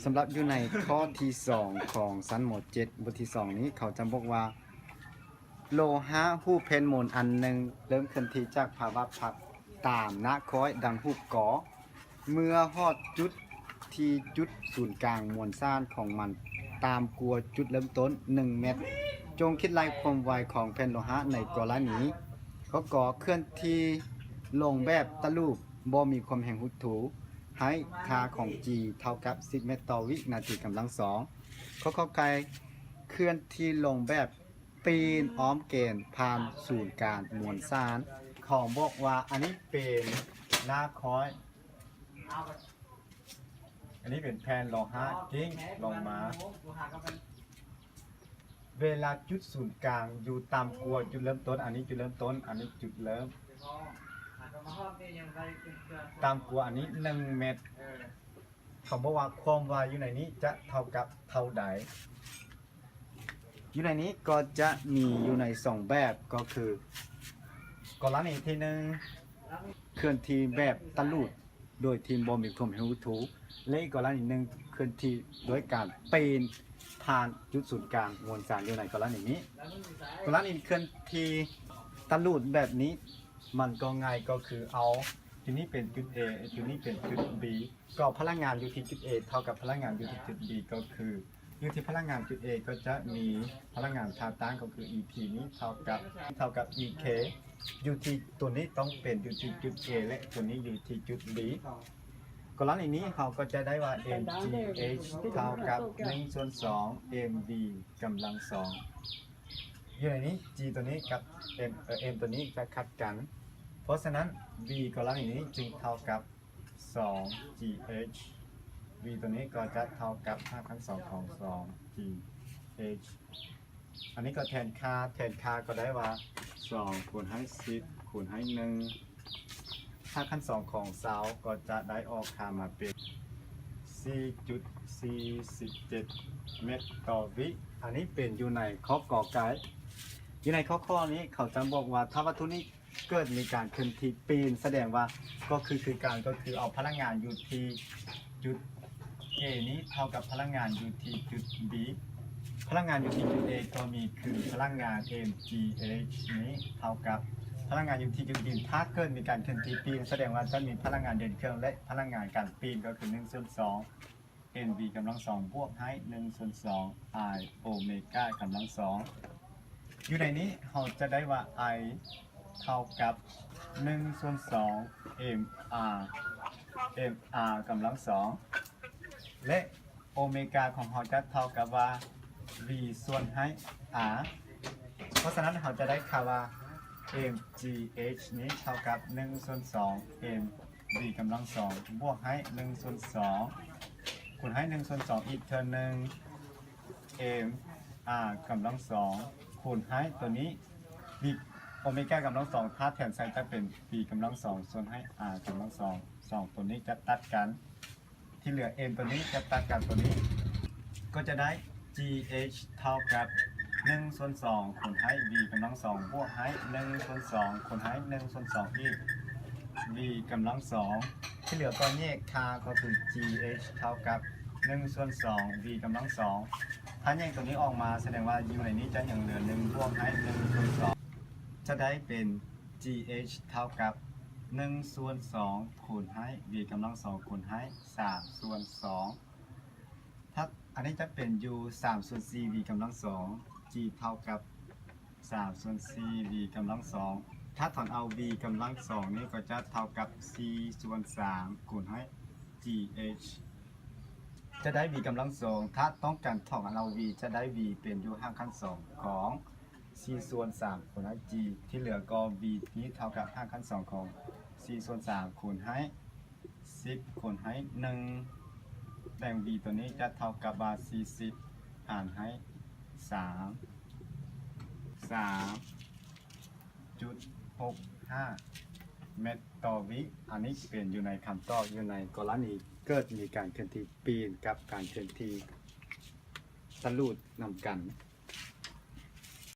ສຳລັບຢູ່ໃນຂໍ້ທີສອງຂອງຊັ້ນ ມ.ເຈັດ ບົດທີສອງນີ້ ເຂົາຈະບອກວ່າ ໂລຫະຮູບແຜ່ນໝູນອັນໜຶ່ງເລີ່ມເຄື່ອນທີ່ຈາກພາວະພັກຕາມໜ້າຄ້ອຍດັ່ງຮູບກໍ ເມື່ອຮອດຈຸດທີ່ຈຸດສູນກາງມວນສານຂອງມັນຕ່ຳກວ່າຈຸດເລີ່ມຕົ້ນໜຶ່ງແມັດ, ຈົ່ງຄິດໄລ່ຄວາມໄວຂອງແຜ່ນໂລຫະໃນກໍລະນີ ກໍ ກໍເຄື່ອນທີ່ລົງແບບຕະຫຼຸບບໍ່ມີຄວາມແຮງຫົດຫູ່ ໃຫ້ຄ່າຂອງ G ເທົ່າກັບສິບແມັດຕໍ່ວິນາທີກຳລັງສອງ. ຂໍ້ ຂໍໄກ່ ເຄື່ອນທີ່ລົງແບບປີ້ນອ້ອມແກນຜ່ານສູນກາງມວນສານ. ເຂົາບອກວ່າອັນນີ້ເປັນໜ້າຄ້ອຍ ອັນນີ້ເປັນແຜ່ນໂລຫະກິ້ງລົງມາ. ເວລາຈຸດສູນກາງຢູ່ຕ່ຳກວ່າຈຸດເລີ່ມຕົ້ນ, ອັນນີ້ຈຸດເລີ່ມຕົ້ນ, ອັນນີ້ຈຸດເລີ່ມ, ຕ່ຳກວ່າອັນນີ້ໜຶ່ງແມັດ. ເຂົາບອກວ່າຄວາມໄວຢູ່ໃນນີ້ຈະເທົ່າກັບເທົ່າໃດ? ຢູ່ໃນນີ້ກໍຈະມີຢູ່ໃນສອງແບບ ກໍຄື ກໍລະນີທີໜຶ່ງ ເຄື່ອນທີ່ແບບຕະຫຼຸບໂດຍທີ່ບໍ່ມີຄວາມແຮງຫົດຫູ່ ແລະ ອີກກໍລະນີໜຶ່ງ ເຄື່ອນທີ່ດ້ວຍການປີ້ນຜ່ານຈຸດສູນກາງມວນສານ. ຢູ່ໃນກໍລະນີນີ້ ກໍລະນີເຄື່ອນທີ່ຕະຫຼຸບແບບນີ້ ມັນກໍງ່າຍ ກໍຄືເອົາຈຸດນີ້ເປັນຈຸດ A ຈຸດນີ້ເປັນຈຸດ B ກໍພະລັງງານຢູ່ທີ່ຈຸດ A ເທົ່າກັບພະລັງງານຢູ່ທີ່ຈຸດ B ກໍຄື ຢູ່ທີ່ພະລັງງານຈຸດ A ກໍຈະມີພະລັງງານທ່າຕ້ານ ກໍຄື E T ນີ້ເທົ່າກັບ ເທົ່າກັບ E K ຢູ່ທີ່ຕົວນີ້ຕ້ອງເປັນຢູ່ທີ່ຈຸດ A ແລະ ຕົວນີ້ຢູ່ທີ່ຈຸດ B. ກໍລະນີນີ້ເຮົາກໍຈະໄດ້ວ່າ M G H ເທົ່າກັບໜຶ່ງສ່ວນສອງ M V ກຳລັງສອງ. ຢູ່ໃນນີ້ G ຕົວນີ້ກັບ M ເອີ M ຕົວນີ້ຈະຂັດກັນ ເພາະສະນັ້ນ V ກໍລະນີນີ້ຈຶ່ງເທົ່າກັບ ສອງ G H, V ຕົວນີ້ກໍຈະເທົ່າກັບຮາກຂັ້ນສອງຂອງສອງ G H. ອັນນີ້ກໍແທນຄ່າ, ແທນຄ່າກໍໄດ້ວ່າສອງຄູນໃຫ້ສິບຄູນໃຫ້ໜຶ່ງ, ຮາກຂັ້ນສອງຂອງຊາວກໍຈະໄດ້ອອກຄ່າມາເປັນສີ່ຈຸດສີ່ສິບເຈັດແມັດຕໍ່ວິ. ອັນນີ້ເປັນຢູ່ໃນຂໍ້ ກໍໄກ່. ຢູ່ໃນຂໍ້ ຂໍ້ນີ້ ເຂົາຈະບອກວ່າ ຖ້າວັດຖຸນີ້ ເກີດມີການເຄື່ອນທີ່ປີ້ນ ສະແດງວ່າ ກໍຄື ຄືການ ກໍຄືເອົາພະລັງງານຢູ່ທີ່ຈຸດ A ນີ້ເທົ່າກັບພະລັງງານຢູ່ທີ່ຈຸດ B. ພະລັງງານຢູ່ທີ່ຈຸດ A ກໍມີຄືພະລັງງານ M G H ນີ້ເທົ່າກັບພະລັງງານຢູ່ທີ່ຈຸດ B. ຖ້າເກີດມີການເຄື່ອນທີ່ປີ້ນ ສະແດງວ່າຈະມີພະລັງງານເດັ່ນເຄື່ອງ ແລະ ພະລັງງານການປີ້ນ ກໍຄືໜຶ່ງສ່ວນສອງ M V ກຳລັງສອງ ບວກໃຫ້ໜຶ່ງສ່ວນສອງ I ໂອເມກາກຳລັງສອງ. ຢູ່ໃນນີ້ເຮົາຈະໄດ້ວ່າ I ເທົ່າກັບໜຶ່ງສ່ວນສອງ M R M R ກຳລັງສອງ ແລະ ໂອເມກາຂອງເຮົາຈະເທົ່າກັບວ່າ V ສ່ວນໃຫ້ R. ເພາະສະນັ້ນເຮົາຈະໄດ້ຄ່າວ່າ M G H ນີ້ເທົ່າກັບໜຶ່ງສ່ວນສອງ M V ກຳລັງສອງ ບວກໃຫ້ໜຶ່ງສ່ວນສອງ ຄູນໃຫ້ໜຶ່ງສ່ວນສອງອີກເທື່ອໜຶ່ງ M R ກຳລັງສອງ ຄູນໃຫ້ຕົວນີ້ V ໂອເມກາກຳລັງສອງ ຖ້າແທນໃສ່ຈະເປັນ V ກຳລັງສອງ ສ່ວນໃຫ້ R ກຳລັງສອງ ສອງຕົວນີ້ຈະຕັດກັນ ທີ່ເຫຼືອ M ຕົວນີ້ຈະຕັດກັບຕົວນີ້ ກໍຈະໄດ້ G H ເທົ່າກັບໜຶ່ງສ່ວນສອງ ຄູນໃຫ້ V ກຳລັງສອງ ບວກໃຫ້ໜຶ່ງສ່ວນສອງ ຄູນໃຫ້ໜຶ່ງສ່ວນສອງອີກ V ກຳລັງສອງ. ທີ່ເຫຼືອກໍແຍກຄ່າ ກໍຄື G H ເທົ່າກັບໜຶ່ງສ່ວນສອງ V ກຳລັງສອງ. ຖ້າແຍກຕົວນີ້ອອກມາ ສະແດງວ່າຢູ່ໃນນີ້ຈະຍັງເຫຼືອໜຶ່ງ ບວກໃຫ້ໜຶ່ງສ່ວນສອງ ຈະໄດ້ເປັນ G H ເທົ່າກັບໜຶ່ງສ່ວນສອງ ຄູນໃຫ້ V ກຳລັງສອງ ຄູນໃຫ້ສາມສ່ວນສອງ. ຖ້າ ອັນນີ້ຈະເປັນຢູ່ສາມສ່ວນສີ່ V ກຳລັງສອງ G ເທົ່າກັບສາມສ່ວນສີ່ V ກຳລັງສອງ. ຖ້າຖອນເອົາ V ກຳລັງສອງນີ້ກໍຈະເທົ່າກັບສີ່ສ່ວນສາມ ຄູນໃຫ້ G H ຈະໄດ້ V ກຳລັງສອງ. ຖ້າຕ້ອງການຖອນເອົາ V ຈະໄດ້ V ເປັນຢູ່ຮາກຂັ້ນສອງຂອງ ສີ່ສ່ວນສາມ ຄູນໃຫ້ G ທີ່ເຫຼືອກໍ V ນີ້ເທົ່າກັບຮາກຂັ້ນສອງຂອງສີ່ສ່ວນສາມ ຄູນໃຫ້ສິບ ຄູນໃຫ້ໜຶ່ງ ແຕ່ງ V ຕົວນີ້ຈະເທົ່າກັບວ່າສີ່ສິບຫານໃຫ້ສາມ ສາມຈຸດຫົກຫ້າແມັດຕໍ່ວິ. ອັນນີ້ເປັນຢູ່ໃນຄຳຕອບ ຢູ່ໃນກໍລະນີເກີດມີການເຄື່ອນທີ່ປີ້ນກັບການເຄື່ອນທີ່ຕະຫຼຸບນຳກັນ.